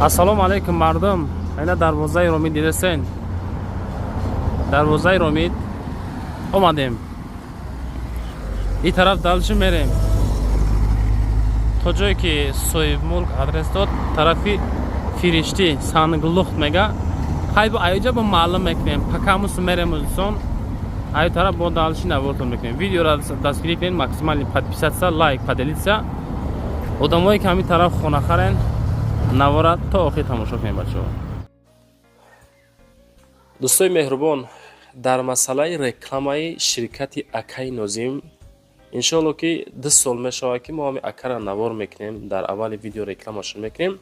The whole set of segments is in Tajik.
Ассалому алайкум, мардум. Айна дарвозаи Ромид дидесен. Дарвозаи Ромид омадем. И тараф дальше мерем. То ҷое ки соҳибмулк адрес дод, тарафи Фириштӣ, Санглухт мега. Хайб аёҷа бо маълум мекунем. Пакамус мерем, дӯстон. Ай тараф бо дальше навортон мекунем. Видеоро дастгирӣ кунед, максимально подписаться, лайк, поделиться. Одамое ки ҳамин тараф хона харен, навора то охир тамошо кунед, бачаҳо. Дӯстои меҳрубон, дар масъалаи рекламаи ширкати акаи Нозим, иншоалло, ки 2 сол мешавад, ки мо ҳами акара навор мекунем, дар аввали видео рекламашон мекунем.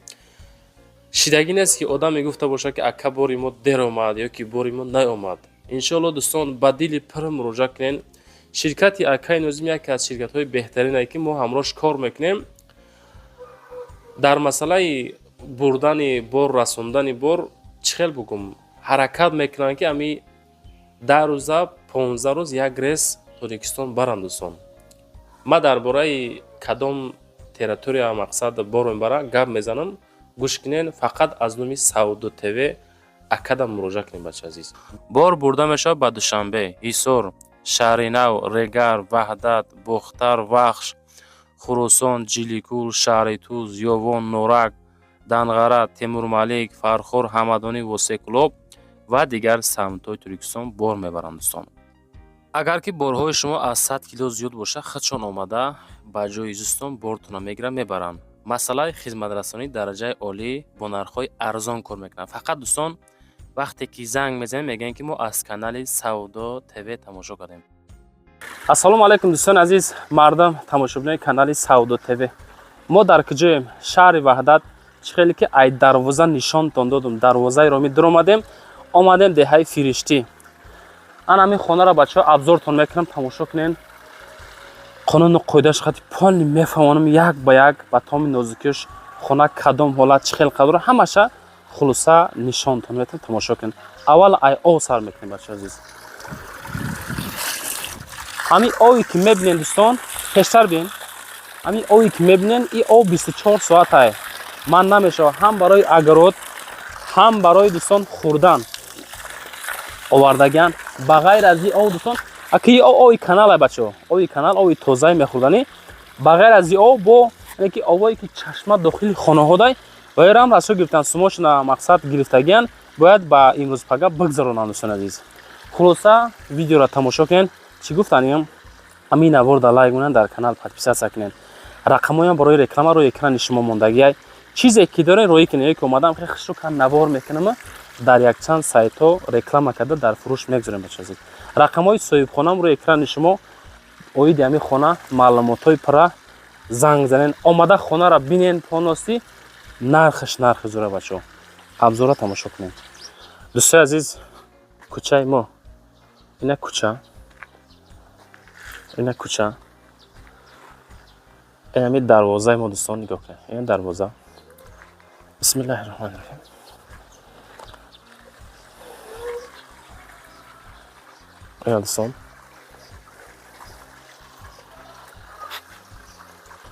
Шидагӣ нест, ки одам мегуфта бошад, ки ака, бори мо дер омад ё ки бори мо наомад. Иншоалло, дӯстон, ба дили пур муроҷиат кунед. Ширкати акаи Нозим яке аз ширкатҳои беҳтаринае, ки мо ҳамроҳш кор мекунем. Дар масъалаи бурдани бор, расондани бор, чӣ хел бугум, ҳаракат мекунанд, ки ами 10 рӯза, 15 рӯз як рейс Тоҷикистон баранд. Дӯстон, ман дар бораи кадом территория, мақсад, бор мебара гап мезанам, гӯш кунен. Фақат аз номи Савдо ТВ акада муроҷиат кунед, бача азиз. Бор бурда мешавад ба Душанбе, Ҳисор, Шаҳринав, Регар, Ваҳдат, Бохтар, Вахш, Хуросон, Ҷиликул, шаҳри Туз, Ёвон, Норак, Данғара, Темурмалик, Фархор, Ҳамадонӣ, Восекулоб ва дигар самтҳои Тоҷикистон бор мебаранд. Дӯстон, агар ки борҳои шумо аз 100 кило зиёд бошад, худшон омада ба ҷои зистон бортонро мегиранд, мебаранд. Масъалаи хизматрасонии дараҷаи олӣ, бо нархҳои арзон кор мекунанд. Фақат, дӯстон, вақте ки занг мезанем, мегӯем, ки мо аз канали Савдо ТВ тамошо кардем. Ассалому алайкум, дӯстони азиз, мардум, тамошобинои канали Савдо ТВ. Мо дар куҷоем? Шаҳри Ваҳдат. Чӣ хеле ки ай дарвоза нишонтон додум, дарвозаи Ромид дуромадем, омадем деҳаи Фириштӣ. Ан ҳамин хонаро, бачаҳо, обзортон мекунам, тамошо кунен. Қонуну қоидааш хати полный мефаҳмонам, як ба як, ба тамоми нозукиёш. Хона кадом ҳолат, чӣ хел қадро, ҳамаша хулоса нишонтон метавон, тамошо кунед. Аввал ай ов сар мекунем, бачаҳо азиз. Ҳамин ове ки мебинен, дӯстон, пештар бин. Ҳамин ове ки мебинен, и ов 24 соатай ман намешавад, ҳам барои огород, ҳам барои, дӯстон, хӯрдан овардагиан. Ба ғайр аз и ов, дӯстон, аки и ов ови каналай, бачаҳо, ови канал, ови тозаи мехӯрданӣ. Ба ғайр аз и ов, бо ки овое ки чашма дохили хонаҳодай, ваерам расо гирифтан, сумошна мақсад гирифтагиан, бояд ба имрӯз пага бигзаронанд. Дӯстони азиз, хулоса, видеоро тамошо кунед. Чӣ гуфтаниям? Ҳамин наворда лайк монанд, дар канал подписаться кунед. Рақамҳоям барои реклама рӯи экрани шумо мондагиай. Чизе ки дорен, роӣ кунед. Ё ки омадам, хеле хушрӯ навор мекунам, дар якчанд сайтҳо реклама карда, дар фурӯш мегузорем. Бача азиз, рақамҳои соҳибхонаам рӯи экрани шумо. Оиди ҳамин хона маълумотҳои пурра занг занен, омада хонаро бинен полностью. Нархаш нархи зура, бачаҳо. Обзора тамошо кунем. Дӯстои азиз, кӯчаи мо ина, кӯча ина, кӯча инами, дарвозаи мо. Дӯстон, нигоҳ кунед, ина дарвоза. Бисмиллаҳи раҳмони раҳим. Ина, дӯстон,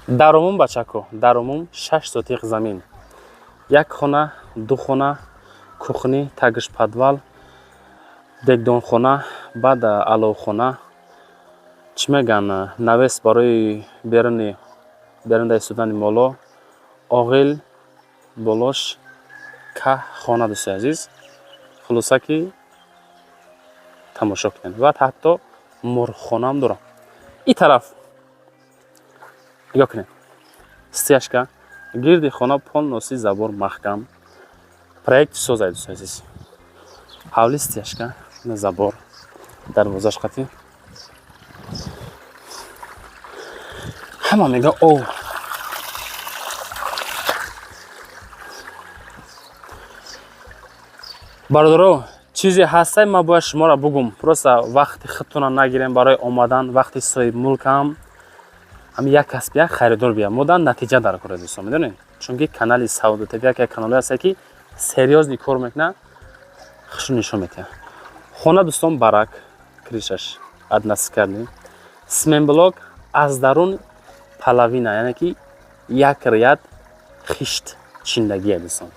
дар умум, бачако, дар умум 6 сотиқ замин: як хона, ду хона, кухни, тагиш подвал, дегдонхона, баъд аловхона, чӣ мегӯянд, навес барои беруни берунда истодани моло, оғил, болош каҳ хона. Дӯстои азиз, хулоса, ки тамошо кунед. Ва ҳатто мурғхонаам дорам. И тараф нигоҳ кунед, стяжка, гирди хона полностью забор, маҳкам, проекти созай. Дӯстои азиз, ҳавли, стяжка, забор, дарвозаш қатӣ. Ҳама мега ов. Бародаро, чизе ҳастай, ман бояд шуморо бугум. Просто вақти худтона нагирем барои омадан, вақти соҳибмулкам ҳами як кас бия, харидор бия, модан натиҷа дар кора. Дӯстон, медонед, чунки канали Савдо ТВ яке каналое ҳаста, ки серьёзный кор мекунад, хушу нишон метиҳад. Хона, дӯстон, барак, крышаш односкатный, цементблок, аз дарун половина, яъне ки як ряд хишт чиндагия. Дӯстон.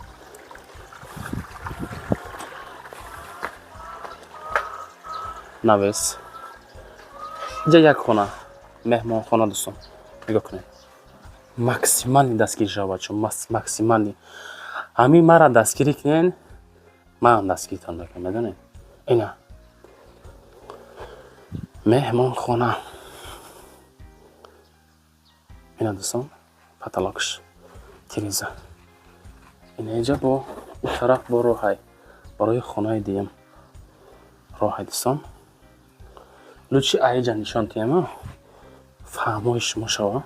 Навес. Инҷа як хона, меҳмонхона, дӯстон, нигоҳ кунед. Максимальный дастгирӣ шава, бачо, максимальный. Ҳамин мара дастгирӣ кунен, манам дастгиритон мекунам, медонед. Ина меҳмонхона. Ина, дӯстон, потолокш тиреза. Ина инҷа бо у тараф бо роҳай барои хонаи дуюм, роҳай, дӯстон. Лучше аиҷа нишон диҳем, фаҳмои шумо шава.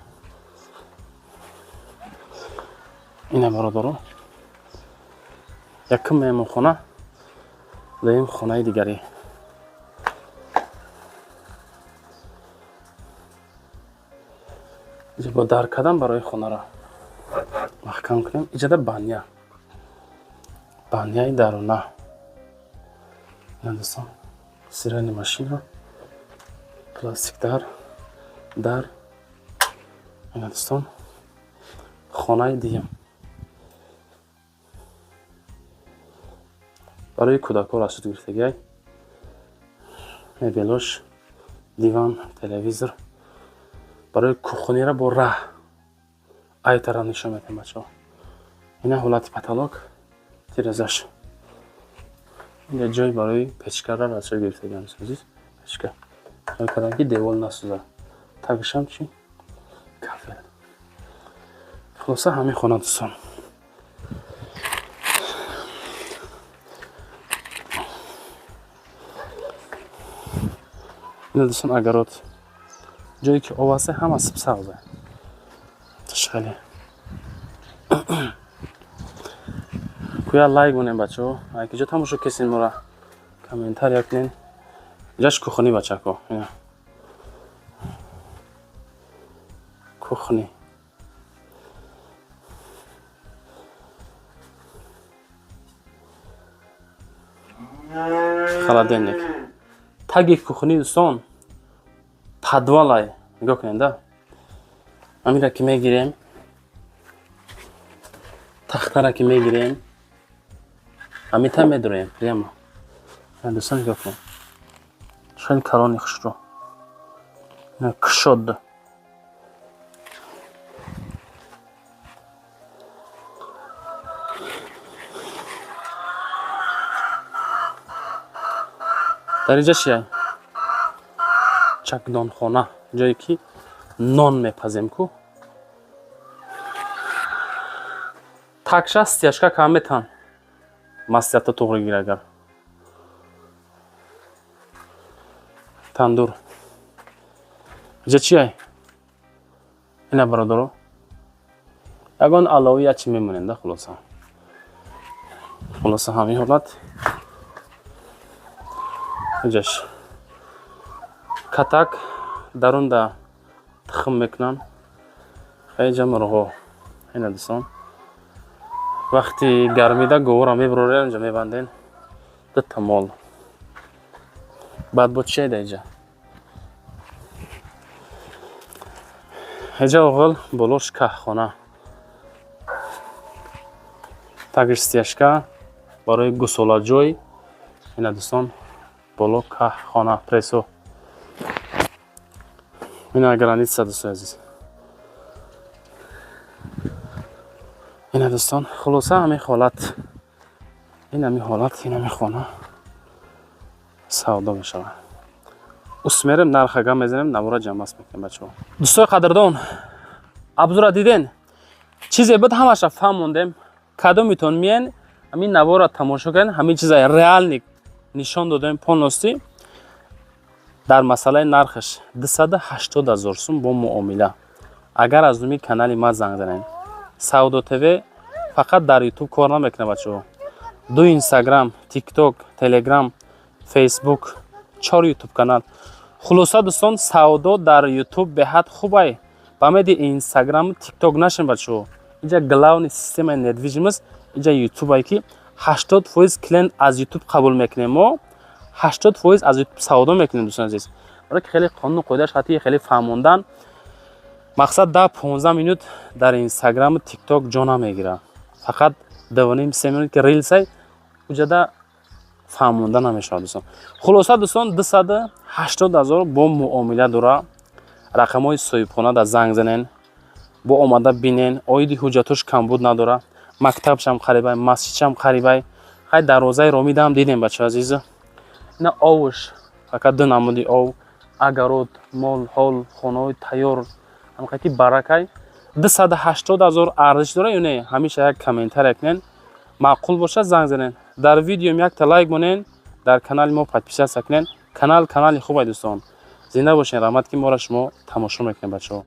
Ина, бародаро, якум меҳмонхона, дуюм хонаи дигарӣ. Иҷа бо дар кардан барои хонаро маҳкам кунем. Иҷада баня, баняи даруна. Ина, дӯстон, стиральный машина, пластик дар. Ина, дӯстон, хонаи дуюм барои кӯдакҳо расуд гирифтагиай. Мебелош, диван, телевизор. Барои кухонира бо раҳ ай тараф нишон медиҳем, бачаҳо. Ина ҳолати потолок, тирезаш. Инҷа ҷой барои печкара расуд гирифтагиам, азиз, печка ҷой кардам, ки девол насӯзад. Тагишам чи? Кафел. Хулоса, ҳамин хона, дӯстон. Ина, дӯстон, огород, ҷое ки об аст, ҳама сабзе. Хеле куя лайк монем, бачаҳо. Ай киҷо тамошо кесен мора, комментария кунен. Инҷаш кухни, бачако, ина кухни. Холодильник таги кухни, дӯстон, подвалай, нигоҳ кунед да. Амира ки мегирем, тахтара ки мегирем, ҳамита медуроем прямо. Дӯстон, нигоҳ кунед, хеле калони хушрӯ, кушод. Дар инҷа чия? Чакдонхона, ҷое ки нон мепазем ку. Такша стяжка кам метан, маслиҳатта туғри гир. Агар тандур инҷа чиай? Ина, бародаро, ягон аловӣ я чи мемонем да. Хулоса, ҳамин ҳолат. Инҷаш катак, дарунда тухм мекунам. Хеле мурғо. Ина, дӯстон, вақти гармида говора мебурорем, инҷа мебанден, дута мол. Баъд бо чиайда инҷа? Инҷа оғил, болош каххона, тагиш стяжка барои гусолаҷой. Ина, дӯстон, боло каххона, прессо. Ина граница, дӯстони азиз. Ина, дӯстон, хулоса, ҳамин ҳолат, ин ҳамин ҳолат, ин ҳамин хона савдо мешавад. Ус мерем, нарха гап мезанем, навора ҷамъбаст мекунем, бачаҳо. Дӯстои қадрдон, абзура диден, чизе буд, ҳамаша фаҳмондем. Кадомитон миен, ҳамин навора тамошо карден, ҳамин чиза реальный нишон додем полностью. Дар масъалаи нархаш 280 000 сум бо муомила. Агар аз номи канали ма занг занем, Савдо ТВ фақат дар Ютуб кор намекунад, бачаҳо. Ду Инстаграм, Тикток, Телеграм, Фейсбук, чор Ютуб канал. Хулоса, дӯстон, савдо дар Ютуб беҳад хубай. Ба меди Инстаграму Тикток нашем, бачаҳо. Инҷа главный системаи недвижимость инҷа Ютубае, ки 80% клиент аз Ютуб қабул мекунем. Мо 80% аз Ютуб савдо мекунем, дӯстон азиз. Барои ки хеле қонуну қоидааш хати хеле фаҳмондан, мақсад 10-15 минут дар Инстаграму Тикток ҷо намегирад, фақат 2,5-3 минут, ки рилсай уҷада. Фаҳмонда намешавад, дӯстон. Хулоса, дӯстон, 280 000 бо муомила дора. Рақамҳои соҳибхона дар занг занен, бо омада бинен. Оиди ҳуҷҷатош камбуд надора. Мактабшам қарибай, масҷидшам қарибай. Хай, дарвозаи ромидаам дидем, бачаҳо азиза. Ина овуш, фақат ду намуди ов, огород, мол ҳол, хонаҳои тайёр, ҳамқати баракай. 280 000 арзиш дора ё не, ҳамеша як комментария кунен. Маъқул бошад, занг занен. Дар видеом якта лайк монен, дар канали мо подписаться кунен. Канал канали хубай, дӯстон. Зинда бошен, раҳмат, ки моро шумо тамошо мекунед, бачаҳо.